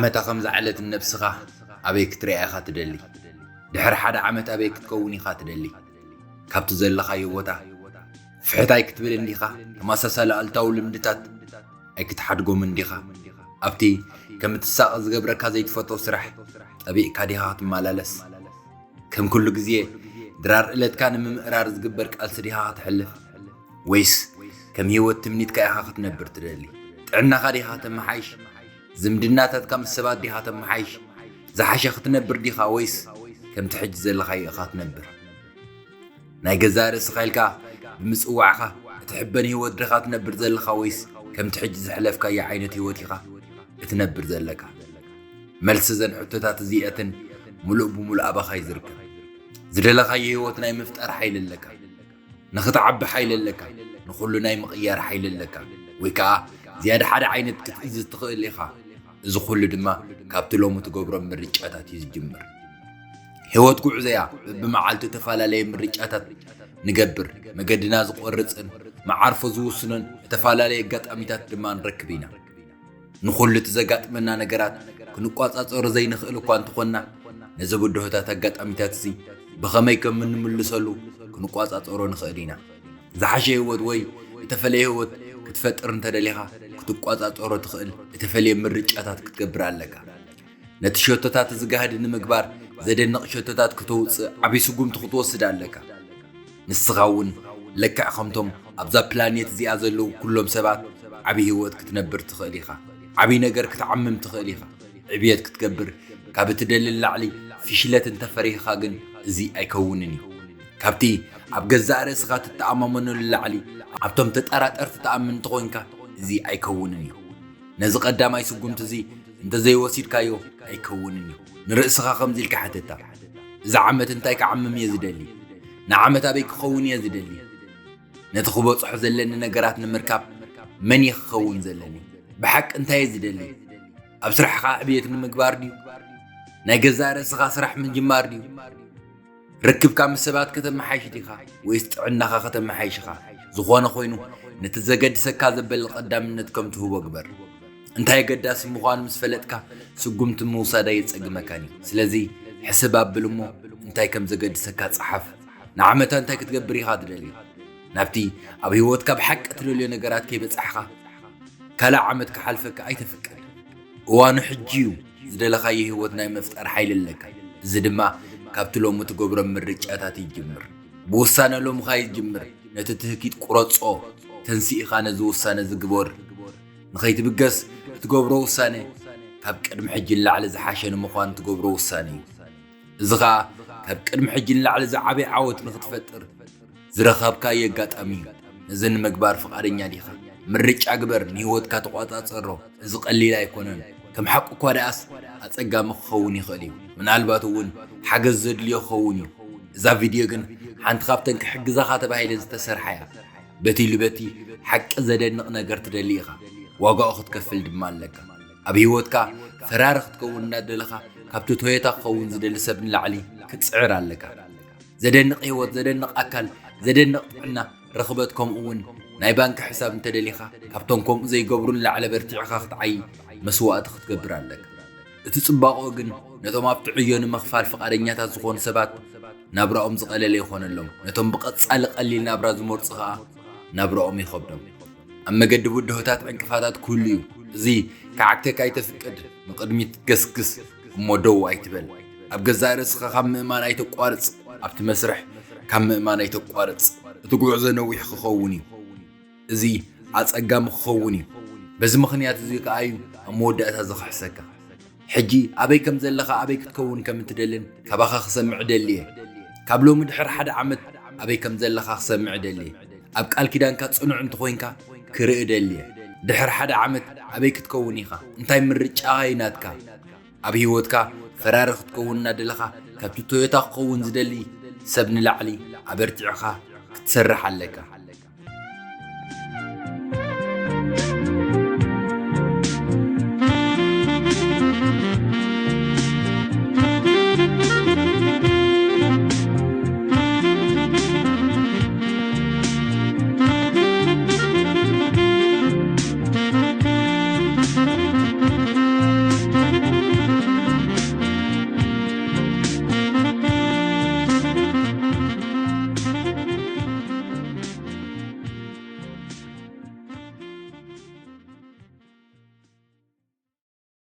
ዓመታ ከምዛ ዕለት ንነብስኻ ኣበይ ክትሪኣ ኢኻ ትደሊ? ድሕሪ ሓደ ዓመት ኣበይ ክትከውን ኢኻ ትደሊ? ካብቲ ዘለኻዮ ቦታ ፍሕት ኣይክትብል እንዲኻ? ተመሳሳሊ ኣሉታዊ ልምድታት ኣይክትሓድጎም እንዲኻ? ኣብቲ ከም እትሳቐ ዝገብረካ ዘይትፈቶ ስራሕ ጠቢቕካ ዲኻ ክትመላለስ? ከም ኩሉ ግዜ ድራር ዕለትካ ንምምእራር ዝግበር ቃልሲ ዲኻ ከተሕልፍ? ወይስ ከም ህይወት ትምኒትካ ኢኻ ክትነብር ትደሊ? ጥዕናኻ ዲኻ ከተመሓይሽ? ዝምድናታትካ ምስ ሰባት ዲኻ ከተመሓይሽ? ዝሓሸ ክትነብር ዲኻ ወይስ ከምቲ ሕጂ ዘለኻዮ ኢኻ ትነብር? ናይ ገዛእ ርእስኻ ኢልካ ብምጽዋዕካ እትሕበን ህይወት ዲኻ ትነብር ዘለኻ ወይስ ከምቲ ሕጂ ዘሕለፍካዮ ዓይነት ህይወት ኢኻ እትነብር ዘለካ? መልሲ እዘን ሕቶታት እዚኣተን ምሉእ ብምሉእ ኣባኻ እዩ ዝርከብ። ዝደለኻዮ ህይወት ናይ ምፍጣር ሓይሊ ኣለካ። ንኽትዓቢ ሓይሊ ኣለካ። ንኹሉ ናይ ምቕያር ሓይሊ ኣለካ። ወይ ከኣ ዝያዳ ሓደ ዓይነት ክትእዝዝ ትኽእል ኢኻ። እዚ ኩሉ ድማ ካብቲ ሎሚ ትገብሮም ምርጫታት እዩ ዝጅምር። ህይወት ጉዕዞ እያ። በብመዓልቱ እተፈላለየ ምርጫታት ንገብር። መገድና ዝቖርጽን መዓርፎ ዝውስኖን እተፈላለየ ኣጋጣሚታት ድማ ንረክብ ኢና። ንኹሉ እቲ ዘጋጥመና ነገራት ክንቋጻጸሮ ዘይንኽእል እኳ እንተኾንና፣ ነዚ ብድሆታት ኣጋጣሚታት እዚ ብኸመይ ከም እንምልሰሉ ክንቋጻጸሮ ንኽእል ኢና። ዝሓሸ ህይወት ወይ እተፈለየ ህይወት ክትፈጥር እንተደሊኻ፣ ክትቋጻጸሮ ትኽእል እተፈለየ ምርጫታት ክትገብር ኣለካ። ነቲ ሸቶታት እዚ ጋህዲ ንምግባር ዘደንቕ ሸቶታት ክተውጽእ ዓቢ ስጉምቲ ክትወስድ ኣለካ። ንስኻ እውን ልክዕ ከምቶም ኣብዛ ፕላኔት እዚኣ ዘለዉ ኩሎም ሰባት ዓቢ ህይወት ክትነብር ትኽእል ኢኻ። ዓቢ ነገር ክትዓምም ትኽእል ኢኻ። ዕብየት ክትገብር ካብ እትደሊ ንላዕሊ ፍሽለት እንተፈሪህኻ ግን እዚ ኣይከውንን እዩ። ካብቲ ኣብ ገዛእ ርእስኻ ትተኣማመነሉ ንላዕሊ ኣብቶም ተጠራጠርቲ ትኣምን እንተኾይንካ እዚ ኣይከውንን እዩ። ነዚ ቀዳማይ ስጉምቲ እዚ እንተዘይወሲድካዮ ኣይከውንን እዩ። ንርእስኻ ከምዚ ኢልካ ሕተታ፣ "እዚ ዓመት እንታይ ክዓምም እየ ዝደሊ? ንዓመት ኣበይ ክኸውን እየ ዝደሊ? ነቲ ክበጽሖ ዘለኒ ነገራት ንምርካብ መን እየ ክኸውን ዘለኒ? ብሓቂ እንታይ እየ ዝደሊ? ኣብ ስራሕኻ ዕብየት ንምግባር ድዩ? ናይ ገዛእ ርእስኻ ስራሕ ምጅማር ድዩ? ርክብካ ምስ ሰባት ከተመሓይሽ ዲኻ ወይስ ጥዕናኻ ከተመሓይሽ ኢኻ? ዝኾነ ኮይኑ፣ ነቲ ዘገድሰካ ዘበለ ቀዳምነት ከም ትህቦ ግበር። እንታይ ኣገዳሲ ምዃኑ ምስ ፈለጥካ፣ ስጉምቲ ምውሳድ ኣየጸግመካን እዩ። ስለዚ፣ ሕስብ ኣብል እሞ እንታይ ከም ዘገድሰካ ጸሓፍ። ንዓመታ እንታይ ክትገብር ኢኻ ትደሊ? ናብቲ ኣብ ህይወትካ ብሓቂ እትደልዮ ነገራት ከይበጻሕካ፣ ካልእ ዓመት ክሓልፈካ ኣይተፍቅድ። እዋኑ ሕጂ እዩ። ዝደለኻዮ ህይወት ናይ ምፍጣር ሓይሊ ኣለካ። እዚ ድማ ካብቲ ሎሚ ትገብሮም ምርጫታት ይጅምር። ብውሳነ ሎምኻ ይጅምር። ነቲ ትህኪት ቁረጾ። ተንሲእኻ ነዚ ውሳነ እዚ ግበር። ንኸይትብገስ እትገብሮ ውሳነ ካብ ቅድሚ ሕጂ ንላዕሊ ዝሓሸ ንምዃን ትገብሮ ውሳነ እዩ። እዚ ኸኣ ካብ ቅድሚ ሕጂ ንላዕሊ ዝዓበየ ዓወት ንኽትፈጥር ዝረኸብካዮ ኣጋጣሚ እዩ። ነዚ ንምግባር ፍቓደኛ ዲኻ? ምርጫ ግበር፣ ንህይወትካ ተቖጻጸሮ። እዚ ቀሊል ኣይኮነን። ከም ሓቁ እኳ ደኣስ ኣጸጋሚ ክኸውን ይኽእል እዩ። ምናልባት እውን ሓገዝ ዘድልዮ ክኸውን እዩ። እዛ ቪድዮ ግን ሓንቲ ካብተን ክሕግዛኻ ተባሂለ ዝተሰርሓ እያ። በቲ ኢሉ በቲ ሓቂ ዘደንቕ ነገር ትደሊ ኢኻ። ዋጋኡ ክትከፍል ድማ ኣለካ። ኣብ ህይወትካ ፈራሪ ክትከውን እናደለኻ ካብቲ ቶዮታ ክኸውን ዝደሊ ሰብ ንላዕሊ ክትጽዕር ኣለካ። ዘደንቕ ህይወት፣ ዘደንቕ ኣካል፣ ዘደንቕ ጥዕና፣ ርኽበት፣ ከምኡ እውን ናይ ባንክ ሕሳብ እንተደሊኻ፣ ካብቶም ከምኡ ዘይገብሩ ንላዕሊ በርቲዕኻ ክትዓዪ መስዋእቲ ክትገብር ኣለካ። እቲ ጽባቐኡ ግን ነቶም ኣብቲ ዕዮ ንምኽፋል ፍቓደኛታት ዝኾኑ ሰባት ናብራኦም ዝቐለለ ይኾነሎም። ነቶም ብቐጻሊ ቀሊል ናብራ ዝመርጹ ኸኣ ናብራኦም ይኸብዶም። ኣብ መገዲ ብድሆታት ዕንቅፋታት ክህሉ እዩ። እዚ ክዓግተካ ኣይተፍቅድ። ንቕድሚት ገስግስ እሞ ደው ኣይትበል። ኣብ ገዛእ ርእስኻ ካብ ምእማን ኣይተቋርጽ። ኣብቲ መስርሕ ካብ ምእማን ኣይተቋርጽ። እቲ ጉዕዞ ነዊሕ ክኸውን እዩ። እዚ ኣጸጋሚ ክኸውን እዩ። በዚ ምኽንያት እዚ ከኣ እዩ ኣብ መወዳእታ ዝኽሕሰካ። ሕጂ ኣበይ ከም ዘለኻ፣ ኣበይ ክትከውን ከም እትደልን ካባኻ ክሰምዕ እደሊ እየ። ካብ ሎሚ ድሕሪ ሓደ ዓመት ኣበይ ከም ዘለኻ ክሰምዕ እደሊ እየ። ኣብ ቃል ኪዳንካ ጽኑዕ እንተኾይንካ ክርኢ እደሊ እየ። ድሕሪ ሓደ ዓመት ኣበይ ክትከውን ኢኻ? እንታይ ምርጫ እዩ ናትካ? ኣብ ህይወትካ ፈራሪ ክትከውን እናደለኻ ካብቲ ቶዮታ ክኸውን ዝደሊ ሰብ ንላዕሊ ኣበርቲዕኻ ክትሰርሕ ኣለካ።